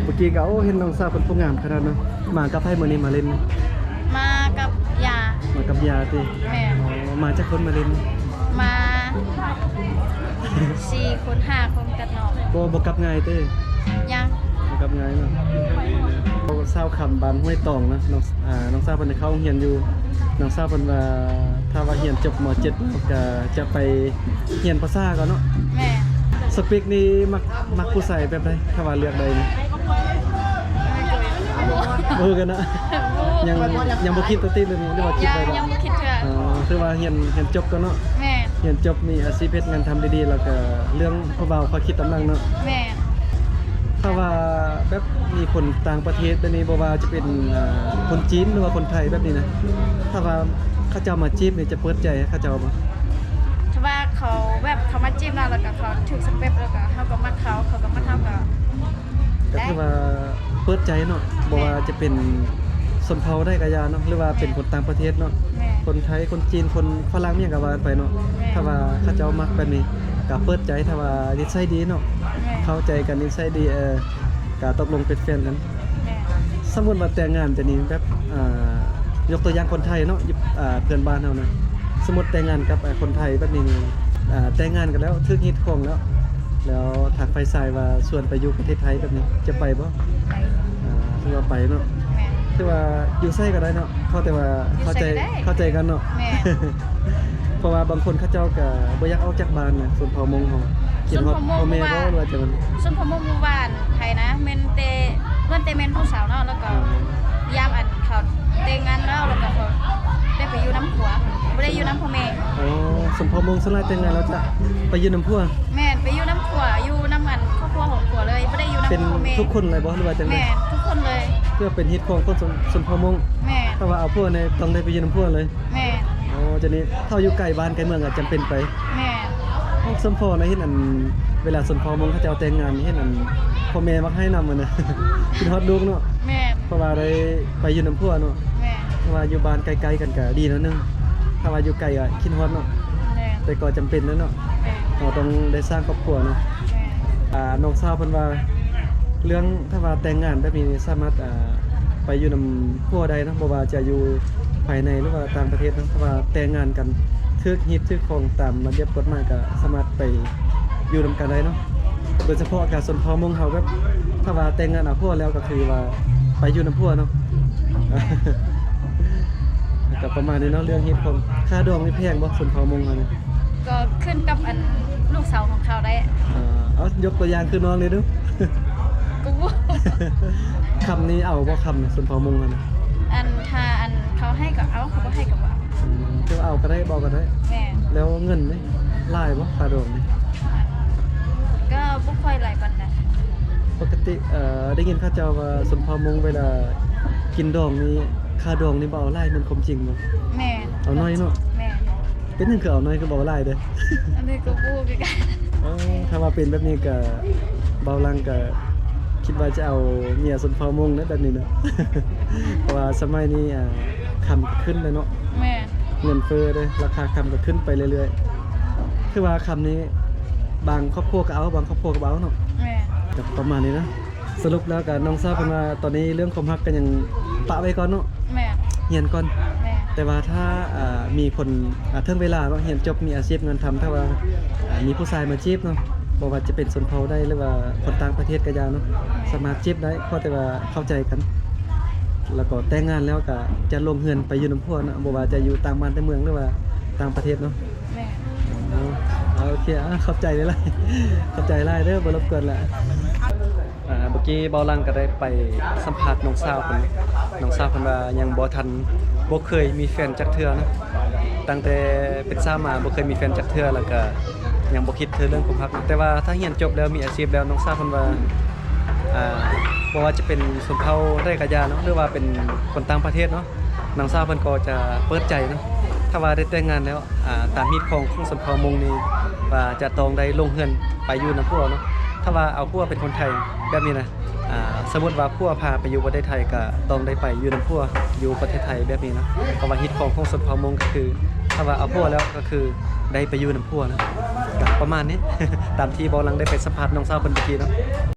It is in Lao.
ມື້ກີ້ກໍ ໂອ້ ເຫັນນ້ອງສາວເພິ່ນຜູ້ງາມຂະໜາດເນາະ. ມາກັບໃຜມື້ນີ້ມາຫຼິ້ນ? ມາກັບຍາ. ມາກັບຍາຕິ? ແມ່ນ. ອໍ ມາຈັກຄົນມາຫຼິ້ນ? ມາສີ່ຄົນ ຫ້າຄົນກັບນ້ອງ. ບໍ່ ບໍ່ກັບງ່າຍຕິ? ຍັງ. ບໍ່ກັບງ່າຍເນາະ. ສາວຄຳບ້ານຫ້ວຍຕອງນະ ນ້ອງ ອ່າ ນ້ອງສາວເພິ່ນໄດ້ເຂົ້າໂຮງຮຽນຢູ່. ນ້ອງສາວເພິ່ນວ່າ ຖ້າວ່າຮຽນຈົບ ມໍເຈັດ ກໍຈະໄປຮຽນພາສາກ່ອນເນາະ. ແມ່ນ. ສະເປັກນີ້ມັກ ມັກຜູ້ຊາຍແບບໃດ ຖ້າວ່າເລືອກໄດ້ນີ້? ບໍ່ຮູ້ກັນນະ. ຍັງ ຍັງບໍ່ຄິດຕິເລື່ອງນີ້ ຫຼືວ່າຄິດໄວ້ແລ້ວ? ຍັງ ຍັງບໍ່ຄິດເທື່ອ. ອໍ ຄືວ່າຮຽນ ຮຽນຈົບກ່ອນເນາະ. ແມ່ນ. ຮຽນຈົບມີອາຊີບເຮັດງານທຳດີໆ ແລ້ວກໍເລື່ອງຜູ້ບ່າວຄ່ອຍຄິດຕາມຫຼັງເນາະ. ແມ່ນ. ຖ້າວ່າແບບມີຄົນຕ່າງປະເທດແບບນີ້ ບໍ່ວ່າຈະເປັນ ອ່າ ຄົນຈີນ ຫຼືວ່າຄົນໄທແບບນີ້ນະ ຖ້າວ່າເຂົາເຈົ້າມາຈີບນີ້ ຈະເປີດໃຈໃຫ້ເຂົາເຈົ້າບໍ່? ຖ້າວ່າເຂົາແບບເຂົາມາຈີບເຮົາ ແລ້ວກໍເຂົາຖືກສະເປັກ ແລ້ວກໍເຮົາກໍມັກເຂົາ ເຂົາກໍມັກເຮົາ ກໍ ກໍ ກໍຖືວ່າເປີດໃຈເນາະ. ບໍ່ວ່າຈະເປັນຊົນເຜົ່າໃດກໍຢ່າເນາະ ຫຼືວ່າເປັນຄົນຕ່າງປະເທດເນາະ. ແມ່ນ. ຄົນໄທ ຄົນຈີນ ຄົນຝຣັ່ງ ຫຍັງກໍວ່າກັນໄປເນາະ. ແມ່ນ. ຖ້າວ່າເຂົາເຈົ້າມັກແບບນີ້ ກໍເປີດໃຈ. ຖ້າວ່ານິໄສດີເນາະ. ແມ່ນ. ເຂົ້າໃຈກັນ ນິໄສດີ ເອີ ກໍຕົກລົງເປັນແຟນກັນ. ແມ່ນ. ສົມມຸດວ່າແຕ່ງງານຈະນີ້ແບບ ອ່າ ຍົກຕົວຢ່າງຄົນໄທເນາະ ຢູ່ ອ່າ ເພື່ອນບ້ານເຮົານະ ສົມມຸດແຕ່ງງານກັບ ອ່າ ຄົນໄທແບບນີ້ນີ້ ອ່າ ແຕ່ງງານກັນແລ້ວ ຖືກຮີດຄອງແລ້ວ ແລ້ວທາງຝ່າຍຊາຍວ່າຊວນໄປຢູ່ປະເທດໄທແບບນີ້ ຈະໄປບໍ່? ໄປ. ອ່າ ຖືວ່າໄປເນາະ. ແມ່ນ. ຖືວ່າຢູ່ໃສກໍໄດ້ເນາະ ຂໍແຕ່ວ່າເຂົ້າໃຈ ຢູ່ໃສກໍໄດ້ ເຂົ້າໃຈກັນເນາະ. ແມ່ນ. ເພາະວ່າບາງຄົນເຂົາເຈົ້າກໍບໍ່ຢາກອອກຈາກບ້ານນະ ຊົນເຜົ່າມົ້ງເຮົາ ຄິດຮອດພໍ່ແມ່ບໍ່ ຫຼືວ່າຈັ່ງໃດ? ຊົນເຜົ່າມົ້ງຢູ່ບ້ານໄທນະ ແມ່ນແຕ່ ລ້ວນແຕ່ແມ່ນຜູ້ສາວເນາະ ແລ້ວກໍ ອ່າ ຍາມອັນເຂົາແຕ່ງງານແລ້ວ ແລ້ວກໍເຂົາໄດ້ໄປຢູ່ນຳຜົວ ບໍ່ໄດ້ຢູ່ນຳພໍ່ແມ່. ອໍ ຊົນເຜົ່າມົ້ງສ່ວນຫຼາຍແຕ່ງງານແລ້ວຈະໄປຢູ່ນຳຜົວ. ແມ່ນ ໄປຢູ່ນຳຜົວ ຢູ່ນຳອັນຄອບຄົວຂອງຜົວເລີຍ ບໍ່ໄດ້ຢູ່ນຳພໍ່ແມ່. ເປັນທຸກຄົນເລີຍບໍ່ ຫຼືວ່າຈັ່ງໃດ? ແມ່ນ ທຸກຄົນເລີຍ. ເພື່ອເປັນຮີດຄອງຂອງຊົນ ຊົນເຜົ່າມົ້ງ. ແມ່ນ. ຖ້າວ່າເອົາຜົວນີ້ຕ້ອງໄດ້ໄປຢູ່ນຳຜົວເລີຍ. ແມ່ນ. ອໍ ຈະນີ້ເທົ່າຢູ່ໄກບ້ານໄກເມືອງກໍຈຳເປັນໄປ. ແມ່ນ. ໂອ້ ສົມພໍນະ ເຫັນອັນ ເວລາຊົນເຜົ່າມົ້ງເຂົາເຈົ້າແຕ່ງງານ ເຫັນອັນ ພໍ່ແມ່ມັກໄຫ້ນຳຫັ້ນນະ ຄິດຮອດລູກເນາະ. ແມ່ນ. ເພາະວ່າໄດ້ໄປຢູ່ນຳຜົວເນາະ. ແມ່ນ. ເພາະວ່າຢູ່ບ້ານໃກ້ໆກັນກໍດີໜ້ອຍໜຶ່ງ ຖ້າວ່າຢູ່ໄກກໍຄິດຮອດເນາະ. ແມ່ນ. ແຕ່ກໍຈຳເປັນແຫຼະເນາະ. ແມ່ນ. ເຮົາຕ້ອງໄດ້ສ້າງຄອບຄົວເນາະ. ແມ່ນ. ອ່າ ນ້ອງສາວເພິ່ນວ່າ ເລື່ອງຖ້າວ່າແຕ່ງງານແບບນີ້ ສາມາດ ອ່າ ໄປຢູ່ນຳຜົວໄດ້ເນາະ ບໍ່ວ່າຈະຢູ່ພາຍໃນ ຫຼືວ່າຕ່າງປະເທດເນາະ. ຖ້າວ່າແຕ່ງງານກັນ ຖືກຮີດຖືກຄອງຕາມລະບຽບກົດໝາຍ ກໍສາມາດໄປຢູ່ນຳກັນໄດ້ເນາະ. ໂດຍສະເພາະການຊົນເຜົ່າມົ້ງເຮົາ ແບບ ຖ້າວ່າແຕ່ງງານເອົາຜົວແລ້ວ ກໍຄືວ່າໄປຢູ່ນຳຜົວເນາະ. ກໍປະມານນີ້ເນາະ ເລື່ອງຮີດຄອງ. ຄ່າດອງນີ້ແພງບໍ່ ຊົນເຜົ່າມົ້ງເຮົານີ້? ກໍຂຶ້ນກັບອັນລູກສາວຂອງເຂົາໄດ້. ອ່າ ເອົາ ຍົກຕົວຢ່າງຄືນ້ອງນີ້ດູ. ກໍບໍ່ ຄຳນີ້ເອົາບໍ່ ຄຳນີ້ ຊົນເຜົ່າມົ້ງຫັ້ນນະ? ອັນ ຖ້າອັນເຂົາໃຫ້ກໍເອົາ ເຂົາບໍ່ໃຫ້ກໍບໍ່ເອົາ. ອືມ ຄືວ່າເອົາກໍໄດ້ ບໍ່ເອົາກໍໄດ້. ແມ່ນ. ແລ້ວເງິນນີ້ຫຼາຍບໍ່ ຄ່າດອງນີ້? ກໍບໍ່ຄ່ອຍຫຼາຍປານໃດ. ປົກກະຕິ ເອີ ໄດ້ຍິນເຂົາເຈົ້າວ່າຊົນເຜົ່າມົ້ງເວລາກິນດອງນີ້ ຄ່າດອງນີ້ບໍ່ເອົາຫຼາຍ ແມ່ນຄວາມຈິງບໍ່? ແມ່ນ. ເອົາໜ້ອຍເນາະ? ແມ່ນ. ເປັນຫຍັງຄືເອົາໜ້ອຍ ຄືບໍ່ເອົາຫຼາຍເດີ້? ອັນນີ້ກໍບໍ່ຮູ້ຄືກັນ. ເອີ ຖ້າວ່າເປັນແບບນີ້ກໍ ເບົາຫຼັງກໍຄິດວ່າຈະເອົາເມຍຊົນເຜົ່າມົ້ງເດ້ ແບບນີ້ນະ. ເພາະວ່າສະໄໝນີ້ ອ່າ ຄຳກໍຂຶ້ນແລ້ວເນາະ. ແມ່ນ. ເງິນເຟີ້ເດ້ ລາຄາຄຳກໍຂຶ້ນໄປເລື້ອຍໆ. ຄືວ່າຄຳນີ້ບາງຄອບຄົວກໍເອົາ ບາງຄອບຄົວກໍບໍ່ເອົາເນາະ. ແມ່ນ. ກໍປະມານນີ້ນະ. ສະຫຼຸບແລ້ວກໍນ້ອງສາວເພິ່ນວ່າ ຕອນນີ້ເລື່ອງຄວາມຮັກກໍຍັງປະໄວ້ກ່ອນເນາະ. ແມ່ນ. ຮຽນກ່ອນ. ແມ່ນ. ແຕ່ວ່າຖ້າ ອ່າ ມີຄົນ ອ່າ ເຖິງເວລາເນາະ ຮຽນຈົບມີອາຊີບງານທຳ ຖ້າວ່າ ອ່າ ມີຜູ້ຊາຍມາຈີບເນາະ ບໍ່ວ່າຈະເປັນຊົນເຜົ່າໃດ ຫຼືວ່າຄົນຕ່າງປະເທດກໍຢ່າເນາະ. ແມ່ນ. ສາມາດຈີບໄດ້ ຂໍແຕ່ວ່າເຂົ້າໃຈກັນ ແລ້ວກໍແຕ່ງງານແລ້ວກໍຈະລົງເຮືອນໄປຢູ່ນຳຜົວເນາະ ບໍ່ວ່າຈະຢູ່ຕ່າງບ້ານຕ່າງເມືອງ ຫຼືວ່າຕ່າງປະເທດເນາະ. ແມ່ນ. ເນາະ ໂອເຄ ອ່າ ຂອບໃຈຫຼາຍໆ ຂອບໃຈຫຼາຍເດີ້ ບໍ່ລົບກວນລະ. ອ່າ ເມື່ອກີ້ເບົາຫຼັງກໍໄດ້ໄປສຳພາດນ້ອງສາວເພິ່ນ ນ້ອງສາວເພິ່ນວ່າຍັງບໍ່ທັນ ບໍ່ເຄີຍມີແຟນຈັກເທື່ອເນາະ ຕັ້ງແຕ່ເປັນສາວມາບໍ່ເຄີຍມີແຟນຈັກເທື່ອ ແລ້ວກໍຍັງບໍ່ຄິດເຖິງເລື່ອງຄວາມຮັກ. ແຕ່ວ່າຖ້າຮຽນຈົບແລ້ວ ມີອາຊີບແລ້ວ ນ້ອງສາວເພິ່ນວ່າ ອ່າ ບໍ່ວ່າຈະເປັນຊົນເຜົ່າໃດກໍຢ່າເນາະ ຫຼືວ່າເປັນຄົນຕ່າງປະເທດເນາະ ນ້ອງສາວເພິ່ນກໍຈະເປີດໃຈເນາະ ຖ້າວ່າໄດ້ແຕ່ງງານແລ້ວ. ອ່າ ຕາມຮີດຄອງຂອງຊົນເຜົ່າມົ້ງນີ້ ວ່າຈະຕ້ອງໄດ້ລົງເຮືອນໄປຢູ່ນຳຜົວເນາະ. ຖ້າວ່າເອົາຜົວເປັນຄົນໄທແບບນີ້ນະ ອ່າ ສົມມຸດວ່າຜົວພາໄປຢູ່ປະເທດໄທ ກໍຕ້ອງໄດ້ໄປຢູ່ນຳຜົວຢູ່ປະເທດໄທແບບນີ້ນະ. ເພາະວ່າຮີດຄອງຂອງຊົນເຜົ່າມົ້ງກໍຄື ຖ້າວ່າເອົາຜົວແລ້ວກໍຄືໄດ້ໄປຢູ່ນຳຜົວນະ ກໍປະມານນີ້ ຕາມທີ່ເບົາຫຼັງໄດ້ໄປສຳພາດນ້ອງສາວເພິ່ນເມື່ອກີ້ເນາະ.